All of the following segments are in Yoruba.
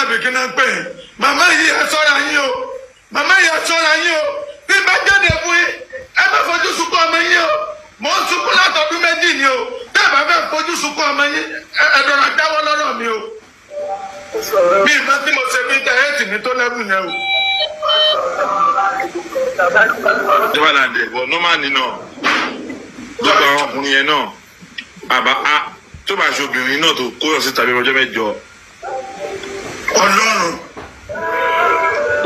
Àbí kí náà pè é? Màmá yìí, ẹ ṣọ́ra yín o. Màmá yìí, ẹ ṣọ́ra yín o. Bí n bá jáde fún yín, ẹ má fojú sunkún ọmọ yín o. Mò ń sunkún látọdún 2 ni o. Tẹ́ ẹ bá fẹ́ fojú sunkún ọmọ yín, ẹ dọ̀rọ̀ jáwọ́ lọ́rọ̀ mi o. Bí ìmọ̀ tí mo ṣe fi tẹ ẹ́ tì mí tó lẹ́bù yẹn o. Ìjọba Làǹdẹ̀ bọ̀ nọ́mà nínà gbogbo àwọn ọkùnrin yẹn náà àbá a tó bá ṣe obìnrin náà tó kóyọ̀ síta bí ọjọ́ 8. Ọlọ́run.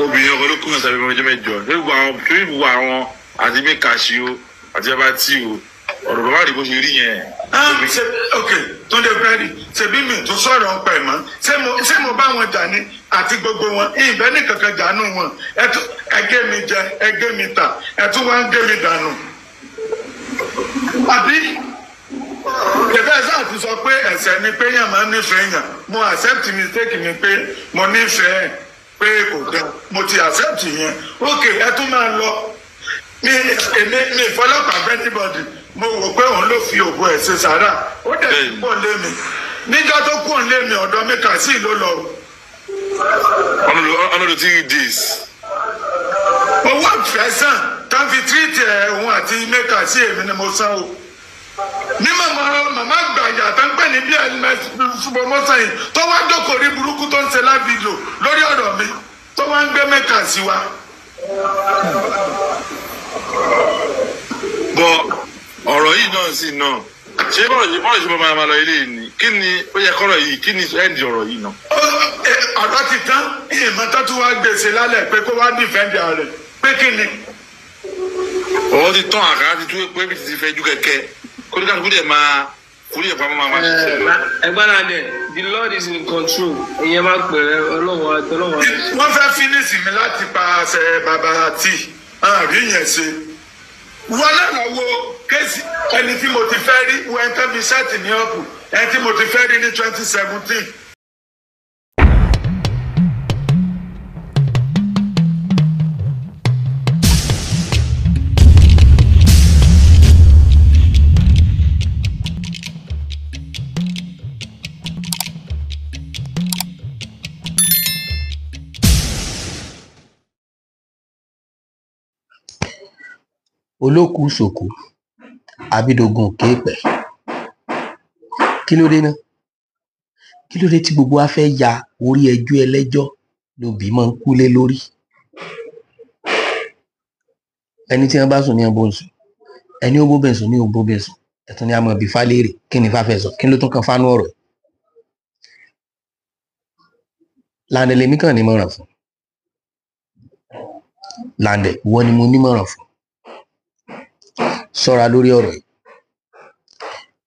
Obìnrin ọkọ ló kóyọ̀ síta bí ọjọ́ 8. Gbogbo àwọn torí gbogbo àwọn àti mẹ́kàṣí o àti bàbá tí o ọ̀rọ̀ bàbá rí bó ṣe rí yẹn. Ok, Túndé Búrẹ́dì, ṣebí mi tó sọ̀rọ̀ ń pẹ̀ mọ́, ṣé mo bá wọn jà ní àti gbogbo wọn, ìbẹ́ ní kankan jànú wọn, ẹ gé mi jẹ, ẹ gé mi tà, ẹ tún wá ń gé mi dànù. Àbí ìfẹ́ sáà ti sọ pé ẹ̀ṣẹ̀ ni pé yàn máa ń nífẹ̀ẹ́ yàn, mo accept mistake mi pé mo nífẹ̀ẹ́ pé kò dán, mo ti accept yẹn, ok, ẹ tún máa lọ. Mi èmi mi ìfọlọ́pàá fẹ́ anybody, mo wò pé òun ló fi òbò ẹ̀ ṣe sàrà, ó dẹ̀ ti kúrò lé mi níjọ́ tó kúrò lé mi, ọ̀dọ̀ mi kà sí ló lọ. Ọ̀nà 3 days. Owó àfẹ́sàn tó ń fi treat ẹ̀ òun àti mẹ́ka sí èmi ni mo san o. Ní màmá màmá gbàyà tó ń pè ní bí promotion yìí tó wá jókòó rí burúkú tó ń ṣe láfíìlò lórí ọ̀rọ̀ mi tó wá ń gbé mẹ́ka sí wa. Bọ ọ̀rọ̀ yìí náà sì náà ṣé bọ́ọ̀lù ṣe bọ́ọ̀lù ṣe máa lọ ilé yìí ni kí ni ó yẹ kọ́rọ̀ yìí, kí ni end ọ̀rọ̀ yìí náà? Ọ̀rọ̀ ti tán, ìmọ̀ tó tún wá gbèsè lálẹ́ pé kó wá defend rẹ̀ pé kí ni. Ọ̀rọ̀ ti tán, àkàrà ti tú pé bí ti fẹ́ ju kẹ̀kẹ́ kó ní káàkiri dẹ̀ máa kúrò yẹ̀ pamọ́ máa ṣiṣẹ́ lọ. Ẹgbẹ́ náà dẹ̀, the Lord is in control. Ìyẹn máa pẹ̀rẹ̀ Ọlọ́run àti Ọlọ́run àti. Wọ́n fẹ́ finish mi láti pa àṣẹ bàbá tí àrí yẹn ṣe. Wọ́n náà lọ wo case ẹni tí mo ti fẹ́ rí, wọ́n ẹni tó fi set ní ọ̀pù, ẹni tí mo ti fẹ́ rí ní 2017. Olókùú sòkú abídógún kéèpẹ, kí ló dé náà? Kí ló dé tí gbogbo wa fẹ́ ya orí ẹjọ́ ẹlẹ́jọ́ lóbì máa ń kú lé lórí? Ẹni tí wọn bá sùn ní ọbọ ń sùn, ẹni ó bóbẹ̀ sùn ní ó bóbẹ̀ sùn, ẹ̀tún ni a mọ̀ bí fálérè. Kí ni fáfẹ́ sọ? Kí ló tún kan fánú ọ̀rọ̀ yìí? Làǹdẹ̀ lèmi kàn nímọ̀ràn fún. Làǹdẹ̀, ìwọ ni mo nímọ̀ràn fún. Ṣọ́ra lórí ọ̀rọ̀ yìí,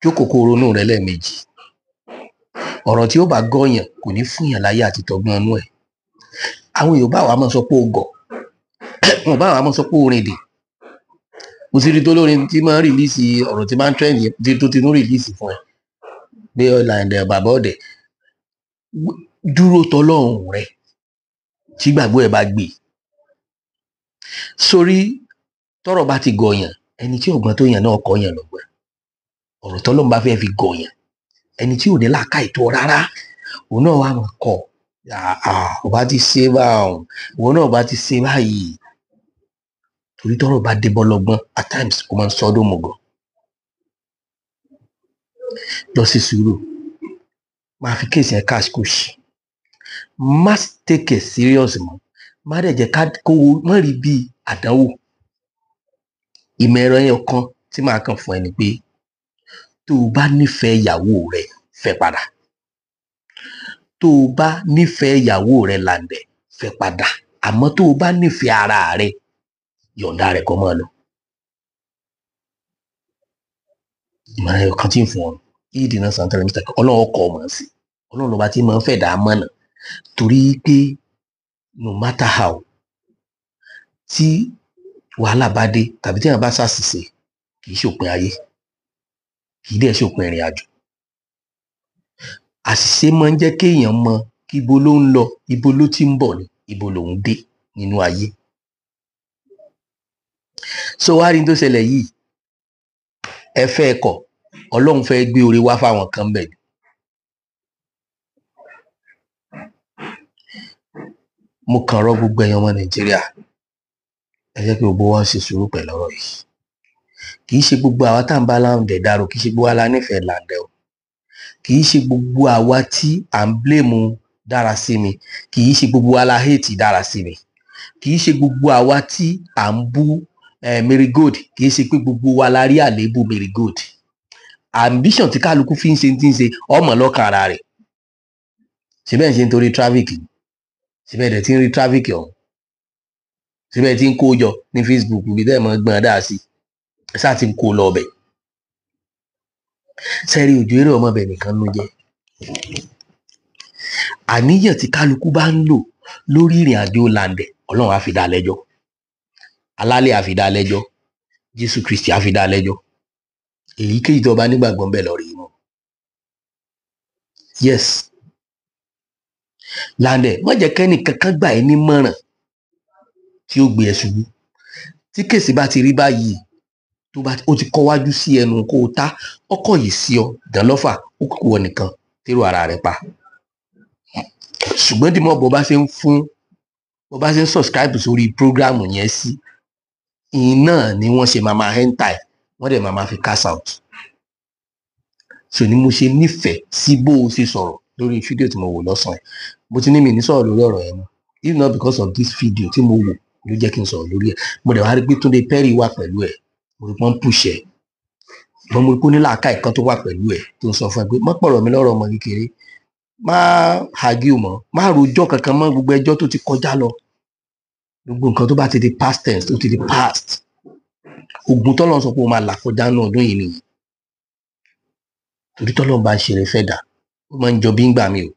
jókòó kó ronú rẹ lẹ́ẹ̀mejì. Ọ̀rọ̀ tí ó bá gọ̀ọ̀yàn kò ní fún yàn láyé àti tọgbọ́n inú ẹ̀. Àwọn èèyàn bá wa máa sọ pé ó gọ̀, wọn bá wa máa sọ pé ó rìn dè. Mo ti rí tó lórin tí máa ń release ọ̀rọ̀ tí máa ń trend yẹn, tí tó ti ń release fún ẹ pé Làǹdẹ̀ bàbá ọ̀dẹ̀. Dúró tọlọ́run rẹ tí gbàgbọ́ ẹ bá gbé sórí. Tọ́rọ̀ bá ti gọ̀ọ̀yàn, ẹni tí ọgbọ́n tó yàn náà kọ́ yàn lọ́gbọ́n. Ọ̀rọ̀ tọ́lọ́run bá fẹ́ fi gọ̀ọ̀yàn, ẹni tí ò ní làákàyè tó rárá, òun náà wà máa kọ ò bá ti ṣe báwọn, òun náà bá ti ṣe báyìí, torí tọ́rọ̀ bá dé bọ́lọ́gbọ́n, at times ó máa ń sọ ọdún mọ̀gàn. Lọ sí sùúrù, máa fi case yẹn cash kush, má take it serious mọ́, má dẹ̀ jẹ́ ká kó má rí bíi àdánwò. Ìmọ̀ ẹ̀rọ yẹn kan tí màá kàn fún ẹ ni pé tó o bá nífẹ̀ẹ́ ìyàwó rẹ, fẹ́ padà. Tó o bá nífẹ̀ẹ́ ìyàwó rẹ, Làǹdẹ̀, fẹ́ padà. Àmọ́ tó o bá nífẹ̀ẹ́ ara rẹ, yọ̀ǹda rẹ̀ kó máa lọ. Ìmọ̀ràn ẹyọ kan tí ń fún ọ ìdí náà sàn tẹ́lẹ̀ mr Ọlọ́run kọ́ ọmọ sí Ọlọ́run lọ́ba tí máa ń fẹ́ dà á mọ̀nà, torí pé no matter how tí wàhálà bá dé tàbí tí èèyàn bá ṣàṣìṣe, kì í ṣòpin ayé, kì í dẹ̀ ṣòpin ìrìn àjò. Àṣìṣe máa ń jẹ́ kéèyàn mọ ibo ló ń lọ, ibo ló ti ń bọ̀ ni ibo lòún dé nínú ayé. So wá rí n tó ṣẹlẹ̀ yìí, ẹ fẹ́ kọ̀, Ọlọ́run fẹ́ gbé oore wá fáwọn kan bẹ̀ ni. Mo kàn rọ gbogbo ẹ̀yin ọmọ Nàìjíríà, ẹ jẹ́ kí gbogbo wa ṣe sùúrù pẹ̀lú ọ̀rọ̀ yìí. Kì í ṣe gbogbo àwa tá à ń bá Láǹdẹ̀ dárò, kì í ṣe gbogbo wa la nífẹ̀ẹ́ Láǹdẹ̀ o. Kì í ṣe gbogbo àwa tí à ń blame Dárasími, kì í ṣe gbogbo wa la hate Dárasími. Kì í ṣe gbogbo àwa tí à ń bú Marigold, kì í ṣe pé gbogbo wa la rí àléébù Marigold. Ambition tí kálukú fi ń ṣe tí ń ṣe ọmọ lọ́kàn ara rẹ̀. Síbẹ̀ ń ṣe nítorí traffic ni, síbẹ̀ dẹ̀ ti ń rí traffic ọ̀hún, síbẹ̀ tí ń kó jọ ní Facebook ibi tẹ́ ẹ̀ mọ́ gbọ́n dáa sí, ẹ sáà ti ń kó lọ ọbẹ̀. Sẹ́rí òjò eré ọmọbẹ̀ nìkan ló jẹ́. Àníyàn tí kálukú bá ń lò lórí ìrìn àjò Láǹdẹ̀, Ọlọ́run á fi dá lẹ́jọ́, alálẹ̀ á fi dá lẹ́jọ́, Jésù Kristi á fi dá lẹ́jọ́. Èyíkéyìí tó bá nígbàgbọ́ ń bẹ̀ lọ rí mú. Yes, Láǹdẹ̀, má jẹ́ kẹ́ni kankan gbà ẹ́ nímọ̀ràn tí ó gbé ẹ ṣubú. Tí case bá ti rí báyìí, tó bá ó ti kọ́wájú sí ẹnu kó o tá ọkọ̀ yìí sí ọ dán lọ́fà, ó kúkú wọ nìkan térò ara rẹ̀ pa. Ṣùgbọ́n tí mo bọ̀ bá ṣe ń fún bó bá ṣe ń subscribe sórí program yẹn sí iná ni wọ́n ṣe máa máa enter ẹ̀, wọ́n dẹ̀ máa máa fi cash out. So ni mo ṣe nífẹ̀ẹ́ sí bó o ṣe sọ̀rọ̀ lórí fídíò tí mo wò lọ́sàn-án. Mo ti ní mi ní sọ̀rọ̀ lórí ọ̀rọ̀ yẹn mọ́, if not because of this video tí mo wò ló jẹ́ kí n sọ̀rọ̀ lórí ẹ̀. Mo dẹ̀ wá rí pé Túndé Perry wà pẹ̀lú ẹ̀, mo rí pọ́n push ẹ̀, ṣùgbọ́n mo rí pé ó ní làákàyè kan tó wà pẹ̀lú ẹ̀ tó ń sọ fún ẹ pé má pọ̀rọ̀ mi lọ́rọ̀ ọmọ kékeré, má argue mọ́, má rojọ́ kankan mọ́, gbogbo ẹjọ́ tó ti kọjá lọ, gbogbo nǹkan tó bá ti di past tense, tó ti di past. Ogun tọ́lọ́run sọ pé ó máa là kọjá ní ọdún yìí nìyí. Torí tọ́lọ́run bá ń ṣeré fẹ́ dà, ó máa ń jọ bí ń gbà mí o.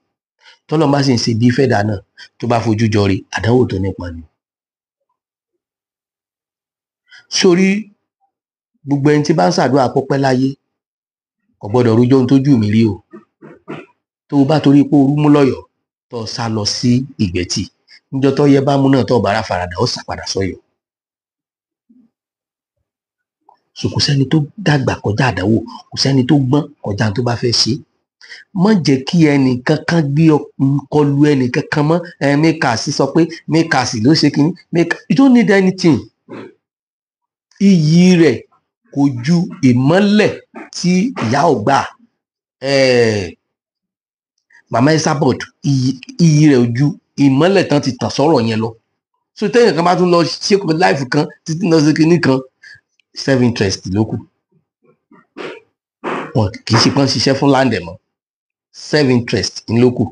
Tọ́lọ́run bá sì ń ṣe bí fẹ́ dà náà, tó bá fojú jọ rí, àdánwò tó nípa ni. Sórí gbogbo ẹni tí bá ń ṣàdúrà pọ́pẹ́ láyé, kò gbọ́dọ̀ rojọ́ ohun tójú mi rí o. Tó o bá torí pé orú mú lọ́yọ̀ọ́, tó o sá lọ sí Ìgbẹ́tì, níjọ́ tó yẹ bá mú náà tó o bá rà faradà, ó sá padà sọ́yọ̀. So kò sẹ́ni tó dàgbà kọjá àdánwò, kò sẹ́ni tó gbọ́n kọjá tó bá fẹ́ ṣe. Má jẹ́ kí ẹnì kankan gbé ọ kọlu ẹnì kankan mọ́. Ẹ mẹ́kàsí sọ pé mẹ́kàsí ló ṣe kínní, you don't need anything. Iyì rẹ̀ kò ju ìmọ́lẹ̀ tí ìyá ò gbà. Màmá Esabod, iyì rẹ̀ ò ju ìmọ́lẹ̀ tán ti tàn sọ́rọ̀ yẹn lọ. So téèyàn kan bá tún lọ ṣe láìfù kan títí lọ sí kinní kan, self interest ló kù. Wọn kì í ṣe pọ́n ṣiṣẹ́ fún Láǹdẹ̀ mọ́, self interest ló kù.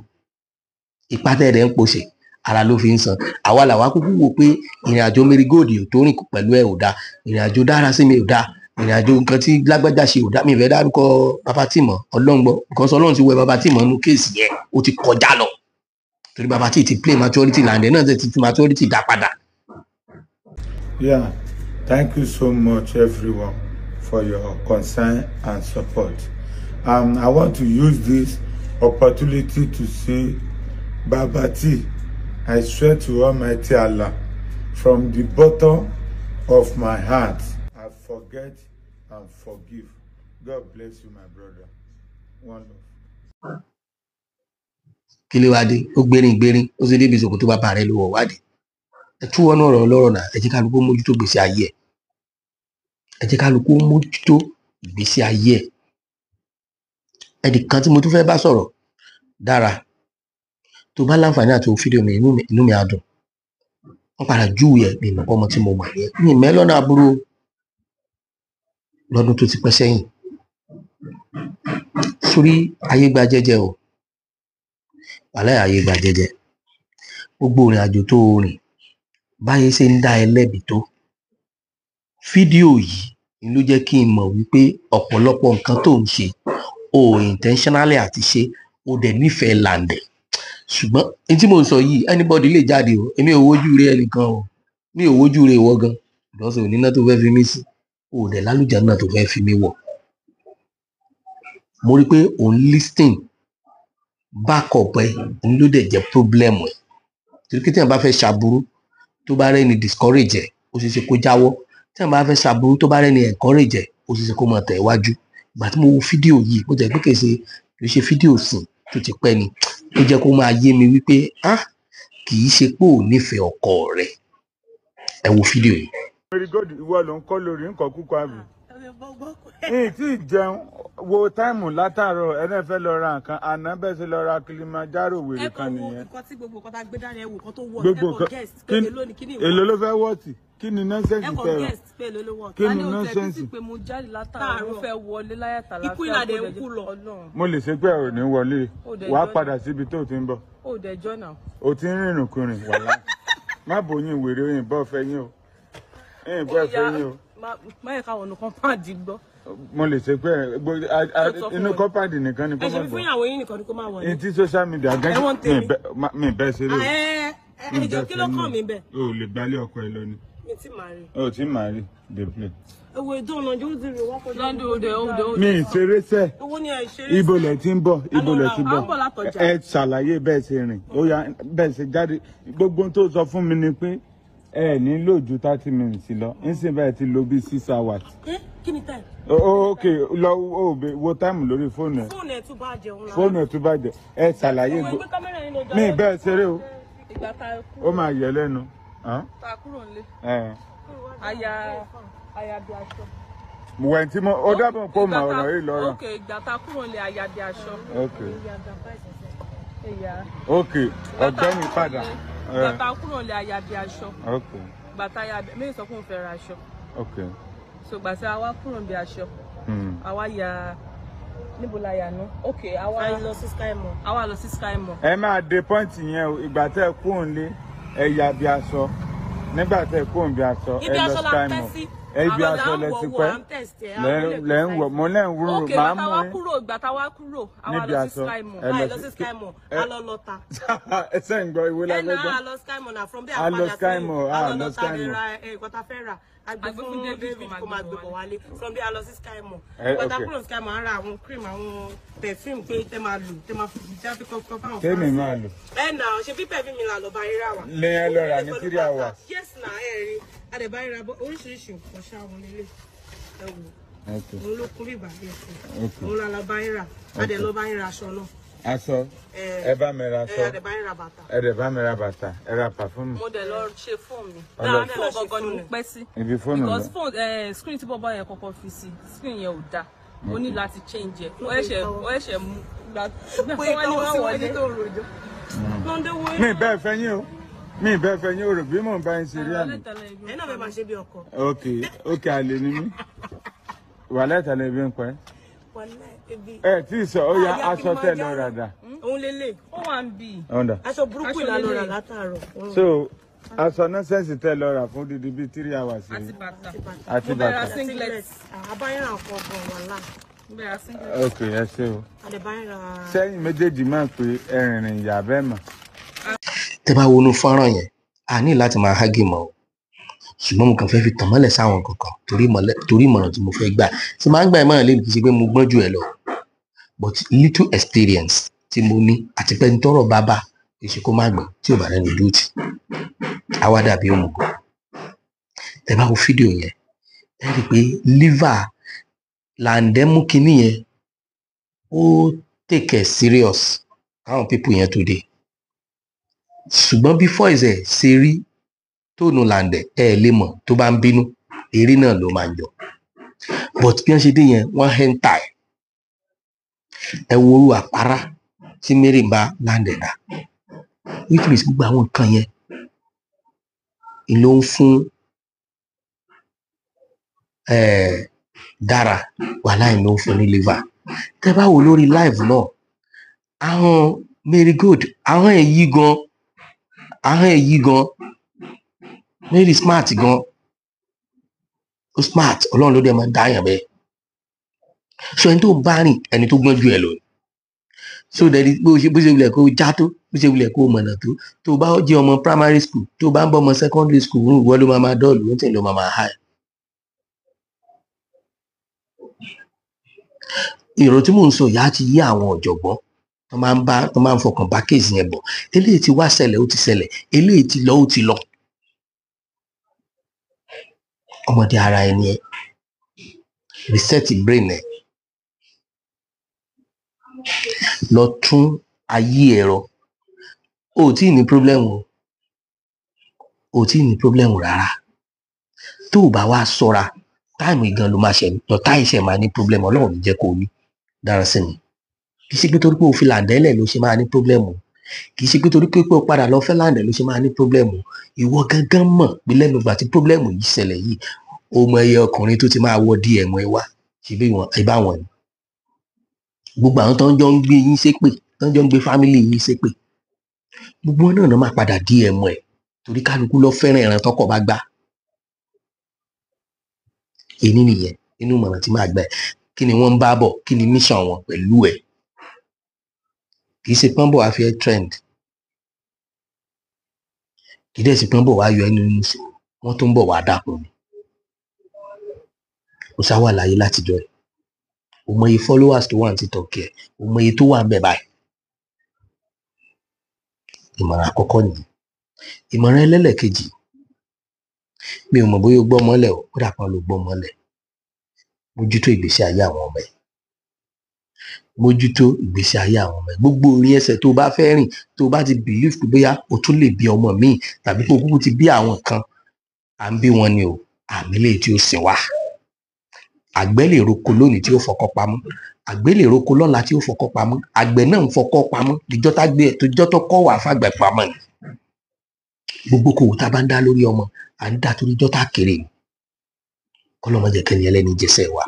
Ìpátẹ́ rẹ̀ ń pòṣe ara ló fi ń san. Àwa làwa kúkú wò pé ìrìn àjò Marigold ò tó rìn pẹ̀lú ẹ̀ ò dáa, ìrìn àjò Dárasími ò dáa, ìrìn àjò nǹkan tí lágbájá ṣe ò dáa. Mi ì fẹ́ dárúkọ Bàbá Tìmọ̀, Ọlọ́run gbọ́, because Ọlọ́run ti wẹ Bàbá Tìmọ̀ nínú case yẹn, ó ti kọjá lọ. Torí Bàbá Tì ti play maturity, Láǹdẹ̀ náà ti fi maturity dá padà. Yeah, thank you so much, everyone, for your concern and support. I want to use this opportunity to say, Baba T, I swear to Almighty Allah, from the bottom of my heart, I forget and forgive. God bless you, my brother. One love. Kí ló wá dé? Ó gbérin gbérin, ó sì débi ìṣòkò tó bàbá rẹ̀ ló wọ̀ wádìí. Ẹ tú wọnú ọ̀rọ̀ ọlọ́rọ̀ náà, ẹ jẹ́ kálukú mójútó gbèsè ayé ẹ̀. Ẹ jẹ́ kálukú mójútó ìgbésí ayé ẹ̀. Ẹnìkan tí mo tún fẹ́ bá sọ̀rọ̀ dára, tó bá láǹfààní àti wo fídíò mi, inú mi á dùn. Wọ́n padà júwe ẹ̀ mi mọ̀ ọmọ tí mo mọ̀ yẹn. Mi mẹ́ lọ́nà aburú lọ́dún tó ti pẹ́ sẹ́yìn. Sórí ayé gba jẹ́jẹ́ o, wàláhì ayé gba jẹ́jẹ́. Gbogbo ìrìn àjò tó o rìn, báyé ṣe ń dá ẹ lẹ́bi tó. Fídíò yìí ló jẹ́ kí n mọ̀ wípé ọ̀pọ̀lọpọ̀ nǹkan tó ń ṣe o intentionally àti ṣe o dẹ̀ nífẹ̀ẹ́ Láǹdẹ̀. Ṣùgbọ́n ní tí mò ń sọ yìí, anybody lè jáde o, èmi ò wojú rẹ ẹnìkan o, mi ò wojú rẹ ìwọ gan, because ò níná tó fẹ́ fi mí sí, o dẹ̀ lálùjá náà tó fẹ́ fi mí wọ̀. Mo rí pé òun listing backup ẹ òun ló dẹ̀ jẹ́ problem ẹ. Torí pé téèyàn bá fẹ́ ṣàbúrú, tó bá rẹ́ni discourage ẹ̀, ó ṣeé ṣe kó jáwọ́. Téèyàn bá fẹ́ ṣàbúrú, tó bá rẹ́ni encourage ẹ̀, ó ṣeé ṣe kó máa tẹ̀ wájú. Ìgbà tí mo wo fídíò yìí, bó jẹ́ pé kì í ṣe fídíò sìn tó ti pẹ́ ni, ó jẹ́ kó máa yé mi wípé ah, Kì í ṣe pé ò nífẹ̀ẹ́ ọkọ rẹ̀. Ẹ wo fídíò yìí. Mary Gold, ìwọ ló ń kọ́ lórí nǹkan kúkọ àbí. Ìyìn tí ì jẹun wo táìmù látàárọ̀, ẹni fẹ́ lọ ra nǹkan àná bẹ́ẹ̀ ṣe lọ ra Kilimanjaro wèrè kan nìyẹn. Nǹkan tí gbogbo nǹkan tá a gbé dání, ẹ wò nǹkan tó wọ̀. Gbogbo Ẹ kàn nǹkan guess pé èló ni kíní ìwọ. Èló ló fẹ́ wọ́ọ̀tì? Kí ni nonsense Ẹ kàn tẹ rà? guess pé èló ló wọ̀. Kí ni A ní o tẹ̀ nonsense? bí sí pé mo jáde látàárọ̀, mo fẹ́ wọlé láyàtà Ikú ìlànà ẹ̀ ń kú lọ. Ọlọ́run. Mo lè ṣe pé ò ní wọlé. Ó dẹ̀ Wàá jọ́. padà síbi tó ti ń bọ̀. Ó dẹ̀ jọ́ náà. O ti ń rìnrìn kùnrin wàhálà. Má bòyìn wèrè, òyìnbó fẹ́ yín o, òyìnbó fẹ́ yín o. Má yẹ káwọn ọ̀nà compound gbọ́. Mo lè ṣe pé Ó sọ fún inú wọn. kọ́pàdì nìkan ni Ẹ kó ṣe má fún gbọ́. ìyàwó yín nìkan ni kó máa wọ̀ ní. Ní tí social media gẹ́gẹ́ Ẹ̀wọ̀n tèmi. mi bẹ́ẹ̀ ṣeré o. Ẹ ẹ jọ, kí ló kàn mí bẹ́ẹ̀? O ò lè gbálé ọkọ ẹ lọ ni. Mi ti máa rí. O ò tí màá rí dey play. Ewo ìdóònà yóò di rè wọ́n kọjá. Lọ́ndún òde òde òde. Mi ì ṣeré sẹ́. Owó ni ẹ ṣeré. Ibo lẹ ti ń bọ̀? Ibo lẹ ti À ń bọ̀? bọ̀ látọjà. Ẹ ṣàlàyé bẹ́ẹ̀ ṣe rìn, ó yá, bẹ́ẹ̀ ṣe jáde. Gbogbo ohun tó sọ fún mi ni pé ẹ ní lò ju 30 minutes lọ, nísìnyí báyìí ti lò bí 6 hours. Ẹ kí ni time? Ok, lọ ó wo táìmù lórí fóònù ẹ. Fóònù ẹ̀ tún bá jẹun la. Fóònù ẹ tún bàjẹ́. Ẹ ṣàlàyé Owó ẹgbẹ́ kámẹ́rà yín ló jọ. Mi ì bẹ́ẹ̀ ṣeré o. Ìgbà tá a Ó kúrò máa yẹ lẹ́nu. Hàn? tá a kúrò nílé. Ẹ. Aya bí aṣọ. Wẹ̀ tí mo ó dábọ̀ kó mà Ìgbà tá- ọ̀rọ̀ yìí lọ́rọ̀. Ok, ìgbà tá a kúrò nílé, aya bí aṣọ. Ok. Ẹ̀yà. Ok, ọ̀gbẹ́ni padà. Ìgbà tá a kúrò nílé, aya bí aṣọ. Ok. Ìgbà tá a ya méjì sọ fún òun fẹ́ ra aṣọ. Ok. So ìgbà tí a wá kúrò níbi aṣọ, àwa ya níbo la yà ná? Ok, àwa A lọ sí Sky Mall. Àwa lọ sí Sky Mall. Ẹ máa de pọ́ǹtì yẹn o. Ìgbà tẹ́ ẹ kú òǹlé, ẹ ya bí aṣọ. Nígbà tẹ́ ẹ kú òǹbí aṣọ, ẹ Ibi lọ aṣọ la Sky pẹ́ Mall. sí. Ẹ ibi Àwọn aṣọ là ń lẹ ti wọ̀ wọ̀, pẹ́. à ń test ẹ̀, à ń Lẹ́ lè lẹ́ ń wọ̀, mo lẹ́ ń wúrò, Ok, màá ìgbà tá mú a wá yín. kúrò, ìgbà tá a wá kúrò, àwa Níbi lọ sí aṣọ. Sky Mall. Ẹ A lọ lọ sí Sky Mall, ẹ a lọ lọta. Ẹ sẹ́ ń gbọ́ ìwé Ẹ lábẹ́ náà gbọ́. a lọ Sky Mall na, from there A a lọ padà Sky sẹ́yìn. Mall, A a lọ lọ lọta Sky lè Mall. ra nǹkan tá a fẹ́ rà. A gbé A gbé fún fún David David kó kó máa máa gbé gbé bọ̀ bọ̀ wálé. From there a lọ sí Sky Mall. Ẹ, Ìgbà tá a ok. kúrò ní Sky Mall, a ra àwọn cream, àwọn perfume pé tẹ́ máa lò, tẹ́ máa fi jáfe kọ́kọ́ fáwọn Tẹ́mi fans. máa lò. Ẹ nà ṣe bí perfume mi là lọ bá rírà wá. Lé ẹ lọ rà ní 3 hours. Yes na, ẹ rí. A dẹ̀ bá rírà bọ́ oríṣiríṣi nǹkan ṣáà wọn nílé. Ẹ wò. Ok. Òun ló kún bíbá bí ẹsẹ̀. Ok. Òun la lọ bá rírà. A dẹ̀ lọ bá rírà aṣọ náà. Aṣọ, ẹ bá mi ra Ẹ aṣọ. a dẹ̀ bá rírà bàtà. Ẹ dẹ̀ bá mi ra bàtà, ẹ ra pàfúmù. Mo dẹ̀ lọ ṣe fóònù mi. Ọlọ- Fóònù gangan ni mo pẹ́ sí. Ibi fóònù Because lọ. phone screen tí bọ́bọ́ yẹn kọ́kọ́ fi sí, screen yẹn ò dáa. Mo ní láti change ẹ̀. Ó ẹ̀ṣẹ̀ mú gbà Pé tó wá ní tọwọ́ wọ́n sí wọlé. wọlé tó rojọ́. Lọ́ndé wo Mi ì bẹ́ẹ̀ fẹ́ yín o, mi ì bẹ́ẹ̀ fẹ́ yín o, rò bí mò ń bá yín ṣeré àná. Ẹ náà fẹ́ máa ṣe bí ọkọ. Ok, àlè ni mí. Wàhálà ìtàlẹ̀ ibi ń pẹ́. Wàlá ebi. Ẹ tí ì sọ, ó yá, Ah, aṣọ tẹ́ lọ rà dà? Òun lélẹ̀. Ó wà ń bì. Ọ̀ndà. Aṣọ burúkú Aṣọ ìlànà rà lélẹ̀. látàárọ̀. So aṣọ nọ́sẹ̀sì tẹ́ lọ rà fún dídí bíi 3 hours Àti yìí. bàtà. Àti Mo bẹ̀rẹ̀ bàtà. singlet. Àbáyọ̀ràn ọkọ̀ ọ̀gbọ̀n wàlá. Mo bẹ̀rẹ̀ singlet. Ok, ẹ ṣé o. Àdẹ̀báyọ̀ràn. Sẹ́yìn méjèèjì máa ń pe ẹ̀rìnrìn ìyá bẹ́ẹ̀ mọ̀. Tẹ́ bá wọnú fọ́nrán yẹn, a ní láti máa hágì mọ́ o, ṣùgbọ́n mo kàn fẹ́ fi tàn mọ́lẹ̀ sáwọn kankan torí ìmọ̀ràn tí mo fẹ́ gbà tí máa ń gbà ìmọ̀ràn lẹ́nu, kì í ṣe pé mo gbọ́n jù ẹ lọ, but little experience tí mo ní àti pé ní tọ́rọ̀ bá bá kì í ṣe kó má gbọ́n tí ò bá rẹ́ni dúró tì, àwa dàbí òmùgọ̀. Tẹ́ bá wo fídíò yẹn, ẹ rí i pé liver làǹdẹ́ mú kinní yẹn, ó take it serious káwọn people yẹn tó dé. Ṣùgbọ́n bí voice ẹ̀ ṣe rí, tóònù làǹdẹ̀, ẹ lè mọ̀ tó bá ń bínú, eré náà ló máa ń jọ. But bí wọ́n ṣe dé yẹn, wọ́n enter ẹ̀. Ẹ wo orú àpárá tí Mary bá làǹdẹ̀ dá, which means gbogbo àwọn nǹkan yẹn ni ló ń fún Dára wàhálà yìí, ló ń fún ní liver. Tẹ́ bá wò lórí live náà, ahọ́n Mary Gold, ahọ́n ẹ̀ yí gan, ahọ́n ẹ̀ yí gan. Mary smart gan, ó smart. Ọlọ́run ló dẹ̀ máa ń dáyàn bẹ́ẹ̀. So ẹni tó ń bá rìn, ẹni tó gbọ́n ju ẹ lọ ni. So dẹni bó ṣe wulẹ̀ kó já tó, bó ṣe wulẹ̀ kó mọ̀nà tó, tó bá jẹ́ ọmọ primary school, tó bá ń bọ́ ọmọ secondary school, ìwọ ló máa máa dọ́ọ̀lù, ó tẹ̀ ló máa máa high. Ìrò tí mò ń sọ yìí á ti yé àwọn ọ̀jọ̀gbọ́n tó máa ń bá tó máa ń fọkàn bá case yẹn bọ̀. Eléyìí ti wá ṣẹlẹ̀, ó ti ṣẹlẹ̀. Eléyìí ti lọ, ó ti lọ. Ọmọdé ara ẹni, ẹ reset brain ẹ, lọ tún ayé ẹ̀rọ. O ò tí ì ní problem o. O tí ì ní problem rárá. Tó o bá wá ṣọ́ra, time gan ló máa ṣe lọ́tà ìṣẹ̀ máa ní problem. Ọlọ́run ní jẹ́ kó o ní dára sí mi. Kì í ṣe pé torí pé o fi làǹdẹ́lẹ̀ ló ṣe máa ní problem o. Kì í ṣe pé torí pé o padà lọ fẹ́ làǹdẹ̀ ló ṣe máa ní problem o. Ìwọ gangan mọ̀ pé lẹ́nu ìgbà tí problem yìí ṣẹlẹ̀ yìí, o mọ iye ọkùnrin tó ti máa wọ DM ẹ wá. Ṣe bí wọn ẹ bá wọn ni gbogbo àwọn tó ń jọ ń gbé yín ṣépè, tó ń jọ ń gbé family yín ṣépè, gbogbo wọn náà máa padà DM ẹ, torí kálukú lọ fẹ́ràn ẹran tọkọ bá gbá. Èyí nìyẹn nínú ìmọ̀ràn tí màá gbà ẹ́. Kí ni wọ́n ń bá bọ̀? Kí ni mission wọn pẹ̀lú ẹ̀? Kì í ṣe pọ́nbọ̀ wá fi ẹ́ trend, kì í dẹ̀ ṣe pọ́nbọ̀ wá yọ ẹ́ nínú ìṣòro. Wọ́n tó ń bọ̀ wá dákun ni. Ó sá wà láyé látijọ́ ẹ̀. O mọ iye followers tó wà ní TikTok ẹ̀, o mọ iye tó wà ń bẹ̀ báyìí. Ìmọ̀ràn àkọ́kọ́ nìyẹn. Ìmọ̀ràn ẹlẹ́lẹ̀kejì, mi ò mọ̀ bóyá o gbọ́ mọ́lẹ̀ o, ó dà kan ló gbọ́ mọ́lẹ̀. Mójútó ìgbésí ayé àwọn ọmọ ẹ̀, mójútó ìgbésí ayé àwọn ọmọ ẹ̀. Gbogbo orí ẹsẹ̀ tó o bá fẹ́ rìn, tó o bá ti believe pé bóyá o tún lè bí ọmọ míì tàbí pé o kúkú ti bí àwọn kan, à ń bí wọn ni o, àmì lè tí ó sìn wá. Àgbẹ̀ lè roko lónìí tí ó fọkọ́ pamọ́, àgbẹ̀ lè roko lọ́la tí ó fọkọ́ pamọ́. Àgbẹ̀ náà ń fọkọ́ pamọ́ ìjọ́ tágbé ìjọ́ tó kọ́ wà fàgbẹ̀ pamọ́ ni. Gbogbo kòwò tá a bá ń dá lórí ọmọ, à ń dá torí ìjọ́ tá kéré ni. Kọ́lọ́mọ jẹ́ kẹ́ni ẹlẹ́ni jẹsẹ̀ wa.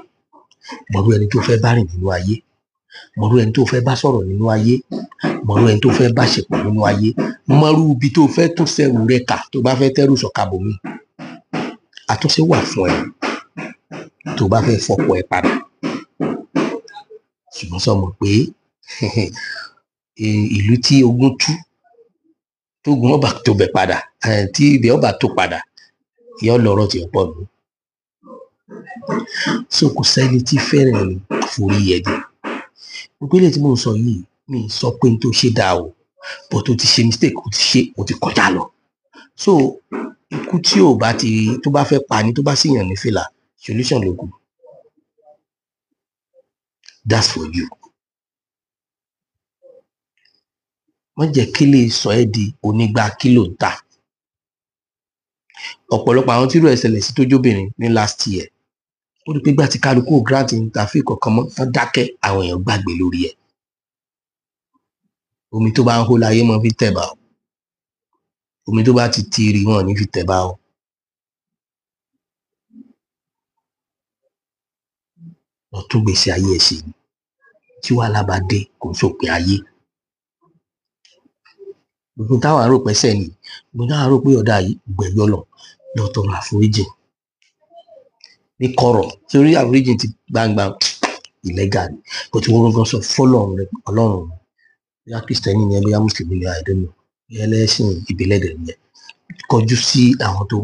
Mọ̀rú ẹni tó fẹ́ bá rìn nínú ayé, mọ̀rú ẹni tó fẹ́ bá sọ̀rọ̀ nínú ayé, mọ̀rú ẹni tó fẹ́ bá ṣepọ̀ nínú ayé, mọ̀rú ibi tó fẹ́ tún sẹ́rù rẹ kà tó bá fẹ́ tẹ́rù sọ̀kàbòmí. Àtúnṣe wà fún ẹ tó bá fẹ́ fọkọ ẹ padà. Ṣùgbọ́n sọ mọ̀ pé ìlú tí ogun tú, tógun ọba tó bẹ̀ padà, tí ibẹ̀ ọba tó padà, yọ lọ́rọ̀ tí ó pọ̀ nù. So kò sẹ́ni tí fẹ́ràn ẹni àforí ẹni. Gbogbo eléyìí tí mò ń sọ yìí, mi ì sọ pé n tó ṣe dáa o, but o ti ṣe mistake, o ti ṣe, o ti kọjá lọ. So ikú tí ò bá ti tó bá fẹ́ pa ni, tó bá sì yàn ní fìlà, solution ló kù. That's for you. Má jẹ́ kí lè sọ ẹ́ di onígbà kílò ń tà. Ọ̀pọ̀lọpọ̀ àwọn tí irú ẹ̀ ṣẹlẹ̀ sí tó jóbìnrin ní last year, ó rí i pé gbà tí kálukú ò grant interview kankan mọ́, tán dákẹ́, àwọn èèyàn gbàgbé lórí ẹ̀. Omi tó bá ń hó láyé mọ́ fi tẹ̀bà o. Omi tó bá ti tiiri wọn ò ní fi tẹ̀bà o. Lọ tún gbèsè ayé ẹ̀ ṣe ni. Tí wàhálà bá dé, kò ń sòpin ayé. Gbogbo táwa rò pẹ́sẹ̀ ni, gbogbo táwa rò pé ọ̀dà yìí, gbẹ̀yọ́ lọ, lọ tọrọ àforíjì ní kọ̀rọ̀, torí àforíjì ti gbangba illegal ni. But wọ́n gangan sọ fọ́lọ́run rẹ, Ọlọ́run, bóyá Kristẹni ni ẹ, bóyá Mùsùlùmí ni, I don't know, bóyá ẹlẹ́sìn ìbílẹ̀ dẹ̀ ni ẹ, kọjú sí àwọn tó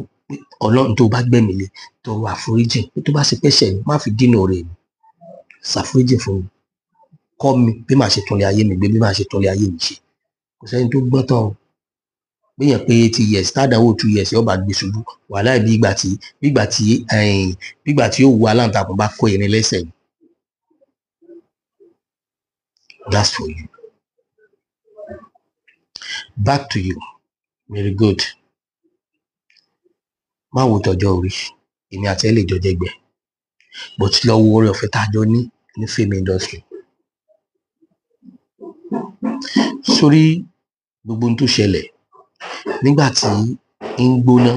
Ọlọ́run tó bá gbẹ̀mí lé, tọrọ àforíjì. Tó bá ṣe pẹ́sẹ̀ ni, má fi dínà rẹ̀ mi, ṣàforíjì fún mi, kọ́ mi bí màá ṣe túnlé ayé mi gbé, bí màá ṣe túnlé ayé mi ṣe. Kò sẹ́ni tó gbọ́n tán o. Béèyàn pé 80 years, tádàwó 2 years yóò bá gbé ṣubú, wàhálà bí ìgbà tí bí ìgbà tí bí ìgbà tí òwú aláǹtakùn bá kó irin lẹ́sẹ̀ ni. That's for you. Back to you. Very good. Má wo tọjọ́ orí, èmi àti ẹ lè jọ jẹgbẹ́, but lọ wo oore ọ̀fẹ́ tá a jọ ní ní film industry. Sórí gbogbo ohun tó ṣẹlẹ̀ nígbà tí ń gbóná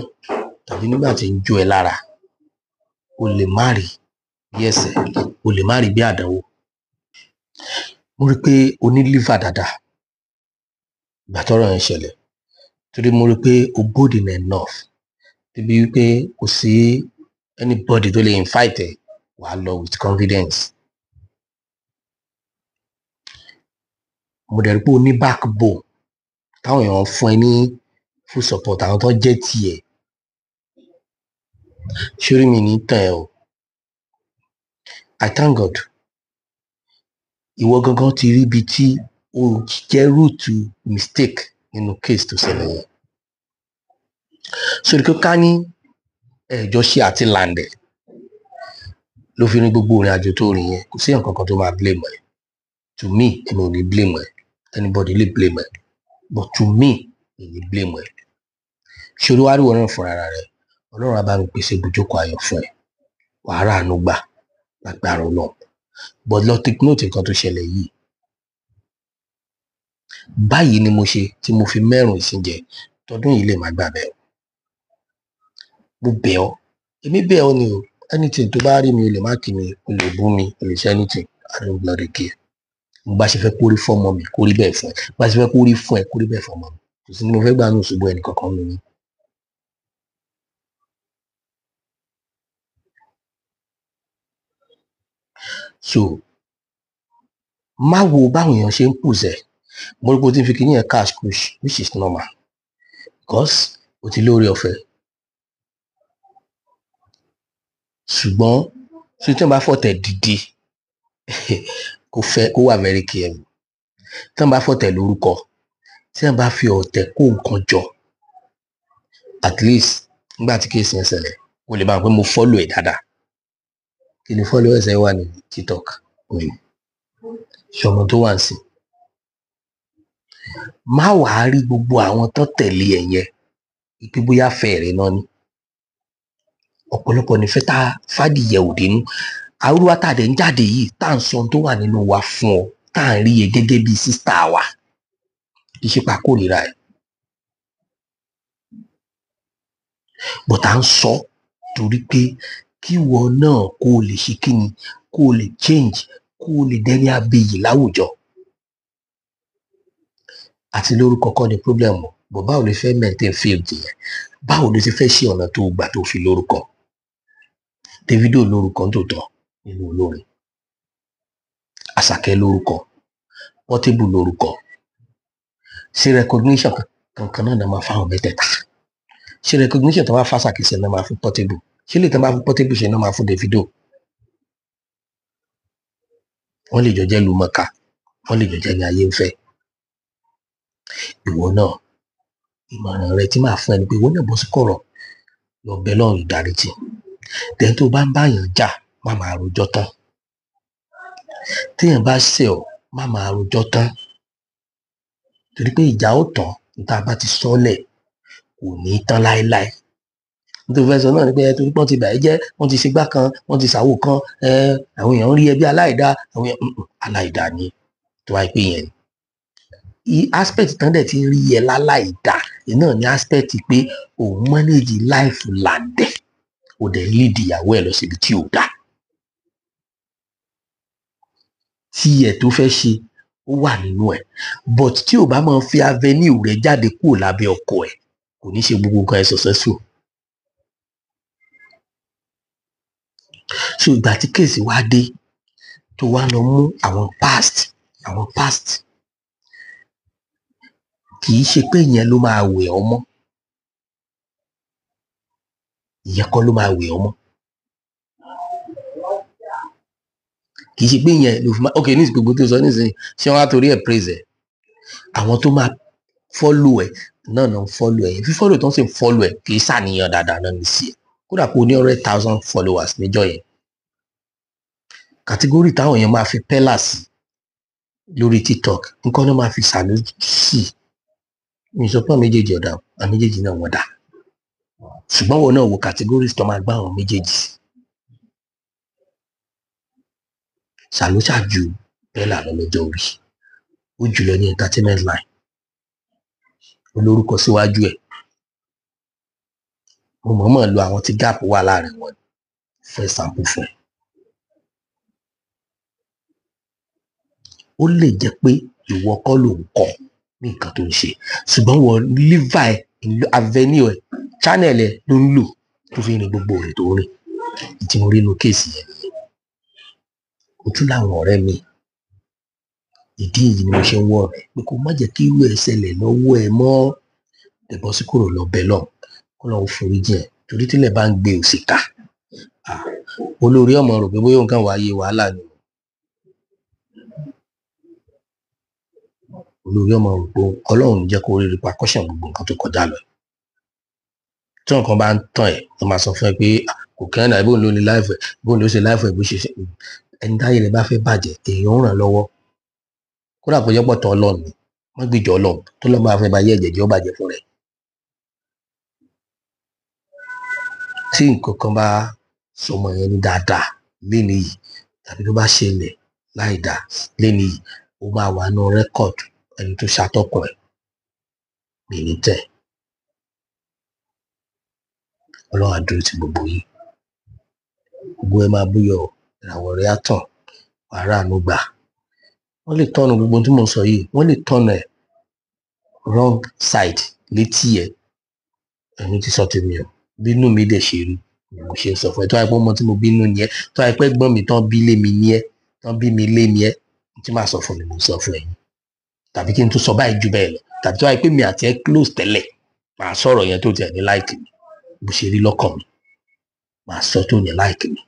tàbí nígbà tí ń jó ẹ lára, o lè má rí bí ẹ̀ṣẹ̀, o lè má rí bí àdánwò. Mo rí i pé o ní liver dáadáa ìgbà tọ́rọ̀ yẹn ṣẹlẹ̀, torí mo rí i pé o bold enough débi wípé kò sí anybody tó lè invite ẹ, wàá lọ with confidence. Mo dẹ̀ rí pé o ní backbone táwọn èèyàn fún ẹ ní full support, àwọn tó jẹ́ tiẹ̀. Ṣórí mi ní tàn ẹ́ o. I thank God. Ìwọ gangan ti rí ibi tí o jẹ́ root mistake nínú case tó ṣẹlẹ̀ yẹn. Sórí pé ká ní ẹ̀jọ́ ṣe àti làǹdẹ̀ ló fi rin gbogbo ìrìn àjò tó rìn yẹn, kò sí nǹkan kan tó máa blame ẹ. To me, èmi ò ní blame ẹ. Anybody lè blame ẹ, but to me, èmi blame ẹ. Ṣòro wá rí wọn náà fúnra rẹ̀. Ọlọ́run á bá mi pèsè ibùjókòó ayọ̀ fún ẹ. Wàá ràánú gbà lágbára Ọlọ́run. But lọ take note nǹkan tó ṣẹlẹ̀ yìí. Báyìí ni mo ṣe tí mo fi mẹ́rùn ìsìnjẹ tọdún yìí lè má gbà bẹ́ẹ̀ o. Mo bẹ̀ ọ́, èmi bẹ̀ ọ́ ni o. Anything tó bá rí mi, o lè má kí mi, o lè bú mi, o lè ṣe anything. I don't bloody care. Mo bá ṣe fẹ́ kó rí fọ́mọ mi, kó rí bẹ́ẹ̀ fún ẹ. Bá ṣe fẹ́ kó rí fún ẹ, kó rí bẹ́ẹ̀ fọ́mọ mi. Kò sí ní mo fẹ́ gbà nù ṣubú ẹnì kankan nù yín. So má wo báwọn èèyàn ṣe ń pùsẹ̀. Mo rí pé o ti ń fi kinní yẹn cash push, which is normal because o ti lóore ọ̀fẹ́. Ṣùgbọ́n tí wọ́n bá fọ̀tẹ̀ dìde, kó fẹ́ kó wà very careful. Tí wọ́n bá fọ̀tẹ̀ lórúkọ, tí wọ́n bá fi ọ̀tẹ̀ kó nǹkan jọ, at least nígbà tí kéèsì yẹn ṣẹlẹ̀, o lè máa pé mo follow ẹ̀ dáadáa. Kí ni followers ẹ wà ní TikTok? Mi ṣọmọ tó wà ń sìn. Má wàá rí gbogbo àwọn tó tẹ̀lé ẹ yẹn pé bóyá fẹ́ rẹ náà ni. Ọ̀pọ̀lọpọ̀ nífẹ̀ẹ́ tá fàdìyẹ òde nú. Àrùwá tá a dẹ̀ ń jáde yìí tá à ń sọ ohun tó wà nínú wa fún ọ, tá à ń rí e gẹ́gẹ́ bí sísítà wa. Kì í ṣe pa kórìíra ẹ̀. But à ń sọ torí pé kí ìwọ náà kó o lè ṣe kíni, kó o lè change, kó o lè dẹni abiyì láwùjọ. Àti lórúkọ kọ́ ni problem o, but báwo lo ṣe fẹ́ maintain field yẹn? Báwo lo ṣe fẹ́ ṣe ọ̀nà tó gbà tó fi lórúkọ? Davido lórúkọ nítòótọ́ nínú olórin. Àṣàkẹ́ lórúkọ, Portable lórúkọ. Ṣé recognition kankan náà náà máa fáwọn mẹ́tẹ̀ẹ̀ta? Ṣé recognition tó bá f'Àṣàkẹ́ ṣe náà máa fún Portable? Ṣé lè tó bá fún Portable ṣe náà máa fún Davido? Wọ́n lè jọ jẹ́ ìlúmọ̀ọ́ká, wọ́n lè jọ jẹ́ ní ayé ń fẹ́. Ìwọ náà, ìmọ̀ràn rẹ tí màá fún ẹ ni pé ìwọ náà bọ́ sí kọ̀rọ̀ lọ bẹ Ọlọ́run ìdáríjì. Then tó bá ń báyàn jà, má máa rojọ́ tán. Téèyàn bá ṣẹ̀ ọ́, má máa rojọ́ tán. Torí pé ìjà ó tán, ní tá a bá ti sọ́lẹ̀ kò ní tán láéláé. Nítorí fẹ́ sọ náà ni pé torí pé wọ́n ti bà ẹ́ jẹ́, wọ́n ti ṣe gbá kan, wọ́n ti ṣàwo kan, àwọn èèyàn ń rí ẹ bí aláìda, àwọn èèyàn aláìda ni tó wáyé pé yẹn ni. Aspect tán dẹ̀ ti ń rí ẹ láláìda, náà ni aspect pé òun manage life làǹdẹ̀, ó dẹ̀ lead ìyàwó ẹ̀ lọ síbi tí ò dáa. Tí ẹ̀ tó fẹ́ ṣe ó wà nínú ẹ̀, but tí ò bá máa fi avenue rẹ̀ jáde kúrò lábẹ́ ọkọ ẹ̀, kò ní ṣe gbogbo nǹkan ẹ̀ successful. So ìgbà tí kéèsì wá dé tó wá lọ mú àwọn past kì í ṣe pé ìyẹn ló máa wẹ̀ ọ́ mọ́. Ìyẹn kọ́ ló máa wẹ̀ ọ́ mọ́. Kì í ṣe pé ìyẹn ló fi máa ok ní gbogbo tó sọ nísìnyí, ṣé wọ́n á torí ẹ̀ praise ẹ̀? Àwọn tó máa follow ẹ̀ náà náà ń follow ẹ̀. Fífollow tó ń sì ń follow ẹ̀ kì í ṣàníyàn dáadáa náà ní sí ẹ̀. Kódà kó ní 100,000 followers níjọ́ yẹn. Kàtígórì táwọn èèyàn máa fi pẹ́là sí lórí TikTok nǹkan náà máa fi sàlójì sí. Mi sọ pé àwọn méjèèjì ọ̀dà, àwọn méjèèjì náà wọ́n dà. Ṣùgbọ́n wọn náà wo categories tó máa gbá àwọn méjèèjì sí. Sàlóṣà ju pẹ́là lọ lọ́jọ́ orí. Ó jùlọ ní entertainment line. Olórúkọ síwájú ẹ̀. Mo mọ̀ọ́mọ̀ lo àwọn tí gap wà láàrin wọn fún example fún ẹ. Ó lè jẹ́ pé ìwọ kọ́ ló ń kọ́ ní nǹkan tó ń ṣe, ṣùgbọ́n wọ́n liver ẹ̀, avenue ẹ̀, channel ẹ̀ ló ń lò tó fi rin gbogbo rẹ̀ tó rìn. Tí mo rí inú kéèsì yẹn nìyẹn. Ó tún láwọn ọ̀rẹ́ mi. Ìdí èyí ni mo ṣe ń wọ̀ rẹ̀ pé kó má jẹ́ kí irú ẹ̀ ṣẹlẹ̀ lọ́wọ́ ẹ mọ́. Tẹ̀ bọ́ sí kòrò lọ bẹ lọ́hùn, kó lọ́hùn foríjì ẹ̀ torí tílẹ̀ bá ń gbé òṣìkà. Olórí ọmọ rò pé bóyá nǹkan wáyé wàhálà ni. Olórí ọmọ rò pé Ọlọ́run jẹ́ kó rí repercussion gbogbo nǹkan tó kọjá lọ. Tí nǹkan bá ń tàn ẹ́, wọ́n máa sọ fún ẹ pé kò kẹ́hìn náà, bóun ló ní life ẹ̀, bóun ló ṣe life ẹ̀ bó ṣe ṣe. Ẹni táyé rẹ̀ bá fẹ́ bàjẹ́, èèyàn ń ràn lọ́wọ́. Kódà kó jẹ́ pọ̀tọ́ Ọlọ́run ni, wọ́n gbìjọ Ọlọ́run, tó lọ́ máa fẹ́ bá yé ẹ̀jẹ̀ jẹ́ ó bàjẹ́ fún rẹ̀. Tí nǹkan kan bá sọmọ yẹn ní dáadáa léni yìí tàbí tó bá ṣẹlẹ̀ láì dáa léni yìí, ó máa wà nù rẹ́kọ̀dù ẹni tó ṣàtọkùn ẹ̀. Mi ní tẹ̀. Ọlọ́run á dúró ti gbogbo yín. Gbogbo ẹ máa búyọ, ìràwọ̀ rẹ̀ á tàn, wàá ráàánú gbà. Wọ́n lè tọ̀nù gbogbo ohun tí mò ń sọ yìí, wọ́n lè tọ̀nù ẹ̀ wrong side létí ẹ̀. Ẹni tí sọ tèmi o, bínú mi dẹ̀ ṣe rí ni mo ṣe ń sọ fún ẹ. Tó wáyé pé ọmọ tí mo bínú ni ẹ, tó wáyé pé ẹ̀gbọ́n mi tán bí lé mi ni ẹ, tán bí mi lé ni ẹ, tí màá sọ fún mi mo sọ fún ẹ̀yin. Tàbí kí n tún sọ báyìí ju bẹ́ẹ̀ lọ, tàbí tó wáyé pé mi àti ẹ close tẹ́lẹ̀, màá sọ̀rọ̀ yẹn tó tiẹ̀ ní láìkì mi, bó ṣe rí lọ́kàn mi, màá sọ tó ní láìkì mi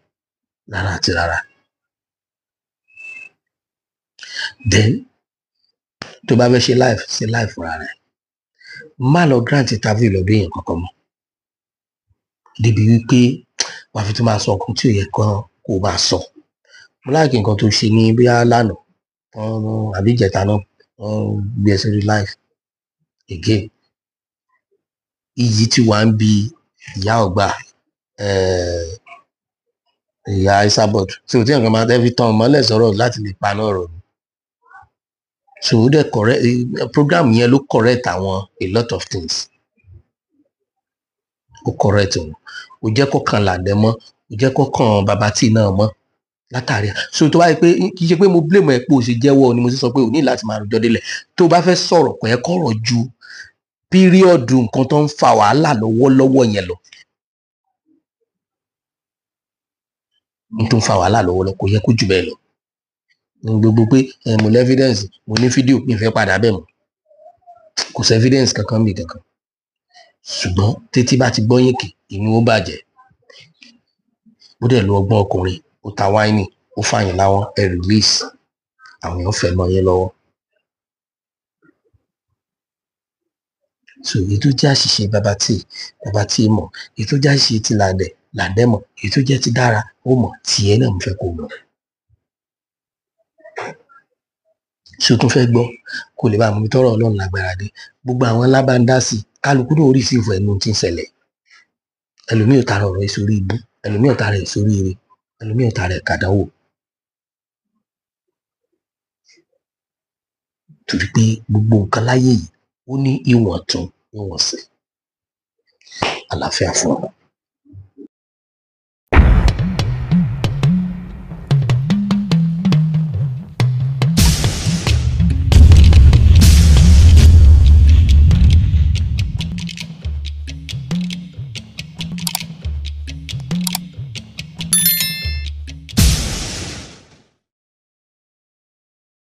rárá àti rárá. Then tó bá fẹ́ ṣe live, ṣe live fúnra rẹ̀. Má lọ grant interview lọ́dọ̀ èèyàn kankan mọ́, débi wípé wàá fi tún máa sọ nǹkan tí ò yẹ kan kó o máa sọ. Mo láìkí nǹkan tó ṣe ní bóyá lánàá àbí ìjẹta náà, wọ́n gbé ẹ sórí live again. Iyì tí wàá ń bi ìyá ọgbà, ìyá Esabod tí o tí nǹkan máa tẹ́ fi tán mọ́lẹ̀ sọ̀rọ̀ láti lè paná ọ̀rọ̀ ni. So ó dẹ̀ correct program yẹn, ló correct àwọn a lot of things. Ó correct wọn, ó jẹ́ kó kan làǹdẹ̀ mọ́, ó jẹ́ kó kan bàbá tí náà mọ́ látàrí. So tó bá yẹ pé kì í ṣe pé mo blame ẹ pé o ṣe jẹ́wọ́ ni mo ṣe sọ pé o ní láti máa rojọ́ délẹ̀. Tó o bá fẹ́ sọ̀rọ̀, kò yẹ kọ̀rọ̀ ju period nǹkan tó ń fa wàhálà lọ́wọ́lọ́wọ́ yẹn lọ. N tó ń fa wàhálà lọ́wọ́lọ́wọ́ kò yẹ kó jù bẹ́ẹ̀ lọ. Ní gbogbo pé mo ní evidence, mo ní fídíò, mi fẹ́ padà bẹ́ẹ̀ mọ́, kò sí evidence kankan mi kankan. Ṣùgbọ́n tètè bá ti gbọ́ yín kì inú ó bàjẹ́. Bó dẹ̀ lo ọgbọ́n ọkùnrin, ó ta wáìnì, ó fààyàn láwọn ẹ release àwọn èèyàn fẹ́ mọ́ yín lọ́wọ́. So èyí tó jẹ́ àṣìṣe bàbá tí bàbá tí mọ̀, èyí tó jẹ́ àṣìṣe ti làǹdẹ̀ làǹdẹ̀ mọ̀, èyí tó jẹ́ ti dára ó mọ̀, tiẹ̀ náà mo fẹ́ kó mọ̀. Ṣé o tún fẹ́ gbọ́ kó lè bá àwọn ibi tọ́rọ̀ Ọlọ́run lágbára dé? Gbogbo àwọn alábàándásí kálukú náà orí ìsìnfọ̀ ẹnu tí ń ṣẹlẹ̀. Ẹlòmíì ò tara ọ̀rọ̀ yìí sórí ibú, ẹlòmíì ò tara ẹ̀ sórí ire, ẹlòmíì ò tara ẹ̀ kàdánwò. Torí pé gbogbo nǹkan láyé yìí ó ní ìwọ̀ntún ìwọ̀nsì. Àlàáfíà fún ọ.